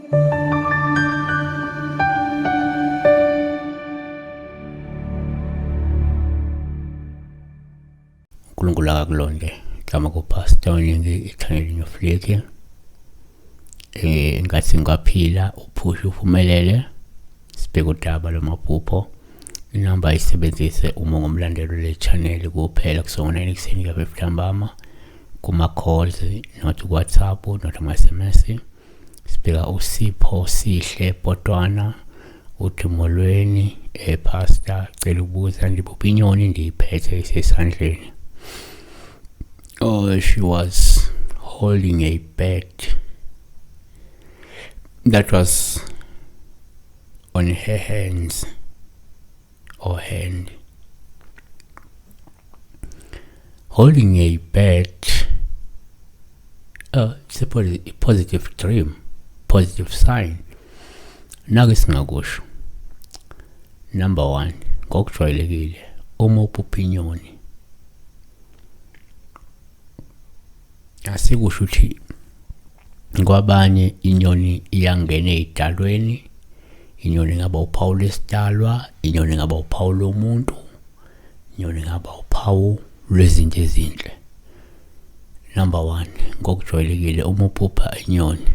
uNkulunkulu akakulonde igama kuPastor Oningi ithanyela inyofliki. Ngathi ngaphila uphushe uphumelele. Sibheke udaba lwamaphupho. Inamba ayisebenzise uma ungumlandeli le channel kuphela kusukela ngo-9 ekuseni kuya 5 ntambama kuma-calls, not ku-WhatsApp, not ama-SMS. Sibheka uSipho Sihle Potwana uthi molweni, pastor, cela ukubuza, ndiphupha inyoni ndiyiphethe isesandleni. Oh, she was holding a bird that was on her hands or hand. Holding a bird, it's a positive dream, positive sign. Nake singakusho. Number 1, ngokujwayelekile uma uphupha inyoni asikusho ukuthi kwabanye inyoni iyangena ey'dalweni, inyoni ingaba uphawu lwesidalwa, inyoni ingaba uphawu lomuntu, inyoni ingaba uphawu lwezinto ezinhle. Number 1, ngokujwayelekile uma uphupha inyoni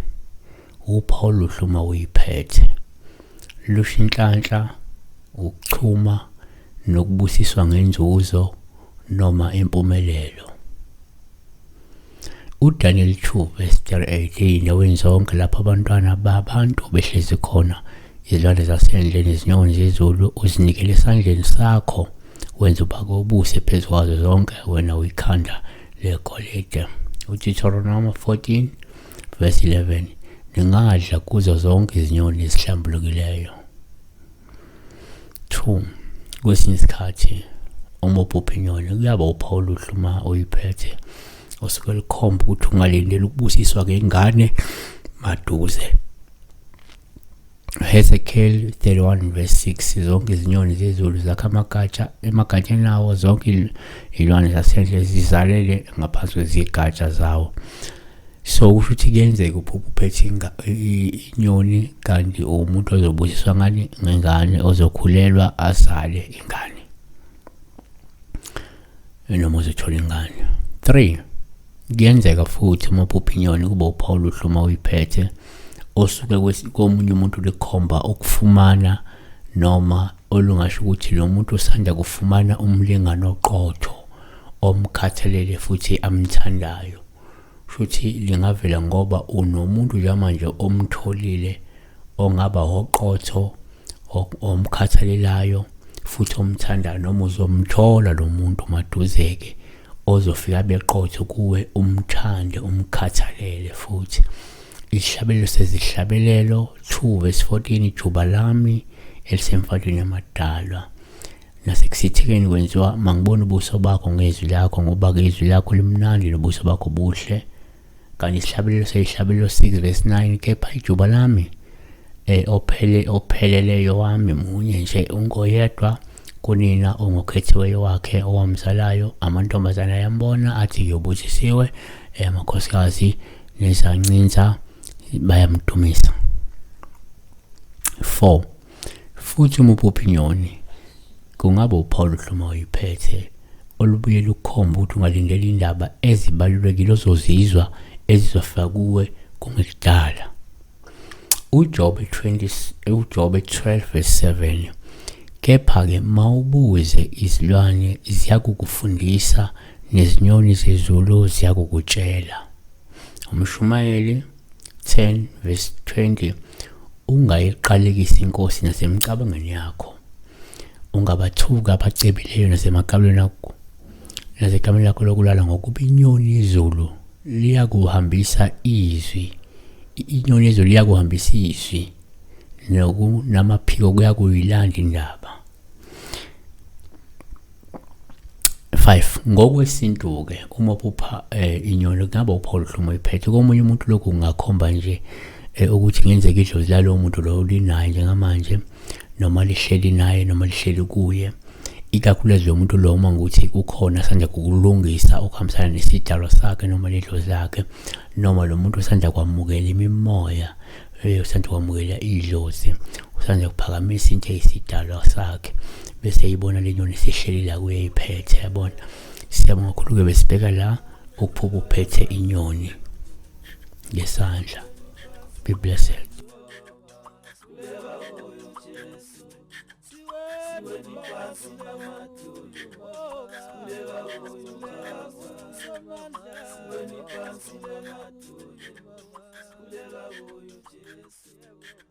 uphawu oluhle uma uyiphethe lusho inhlanhla, ukuchuma nokubusiswa ngenzuzo noma impumelelo. UDaniel 2 verse 38, ey'ndaweni zonke lapho abantwana babantu behlezi khona, izilwane zasendle nezinyoni zezulu uzinikele esandleni sakho, wenza uba ubuse phezu kwazo zonke, wena uyikhanda legolide. UDeuteronomy 14 verse 11, ningadla kuzo zonke izinyoni ezihlambulukileyo. 2, kwesinye isikhathi uma uphupha inyoni kuyaba uphawu oluhle uma uyiphethe osuke lukhomba ukuthi ungalindeli ukubusiswa ngengane maduze. Hezekiel 31 verse 6, zonke izinyoni zezulu zakha amagatsha emagatsheni awo, zonke izilwane zasendle zizalele ngaphansi kwezigatsha zawo. So kusho ukuthi kuyenzeka uphuphe uphethe inyoni kanti umuntu ozobusiswa ngani ngengane, ozokhulelwa azale ingane noma uzothola ingane. 3, kuyenzeka futhi uma uphupha inyoni kube uphawu oluhle uma uyiphethe osuke komunye umuntu likhomba ukufumana noma olungasho ukuthi lo muntu usanda kufumana umlingani oqotho omkhathalele futhi amthandayo. Shuthi lingavela ngoba unomuntu njengamanje omtholile ongaba oqotho, omkhathalelayo futhi omthandayo, noma uzomthola lo muntu maduze-ke ozofika abe qotho kuwe, umthande, umkhathalele futhi. Isihlabelelo sezihlabelelo 2 verse 14, ijuba lami elisemfadweni yamadalwa nasekusithekeni kwenziwa mangibona ubuso bakho ngezwi lakho, ngoba-ke izwi lakho limnandi nobuso bakho buhle. Kanti isihlabelelo seyihlabelelo 6 verse 9, kepha ijuba lami opheleleyo wami munye nje, ungoyedwa kunina ongokhethiweyo wakhe owamzalayo. Amantombazane ayambona athi ngiyobusisiwe, amakhosikazi nezancinza bayamdumisa. 4, futhi uma uphupha inyoni kungaba uphawu oluhle uma uyiphethe olubuye lukhomba ukuthi ungalindela indaba ezibalulekile ozozizwa ezizofika kuwe kungekudala. uJobe 20 uJobe 12 verse 7, kepha-ke mawubuze izilwane ziyakukufundisa nezinyoni zezulu ziyakukutshela. Umshumayeli 10 verse 20, ungayiqalekisi inkosi nasemicabangweni yakho, ungabathuki abacebileyo nasemakamelweni akho nasekamelweni lakho lokulala, ngokuba inyoni yezulu liyakuhambisa izwi, inyoni yezulu liyakuhambisa izwi, nokunamaphiko kuyakuyilanda indaba. 5, ngokwesintu-ke uma uphupha inyoni kungaba uphawu oluhle uma uyiphethe. Komunye umuntu lokhu kungakhomba nje ukuthi kungenzeka idlozi lalowo muntu lowo linaye njengamanje, noma lihleli naye, noma lihleli kuye. Ikakhulukazi lo muntu lo uma ngukuthi kukhona asanda kukulungisa okuhambisana nesidalwa sakhe noma ledlozi lakhe, noma lo muntu usanda kwamukela imimoya, usanda kwamukela idlozi, usanda kuphakamisa into eyisidalwa sakhe, bese eyibona le nyoni isihleli la kuye iphethe, yabona. Siyabonga kakhulu-ke, besibheka la ukuphupha uphethe inyoni ngesandla. Be blessed. Sikhuleka kuyo Jesu.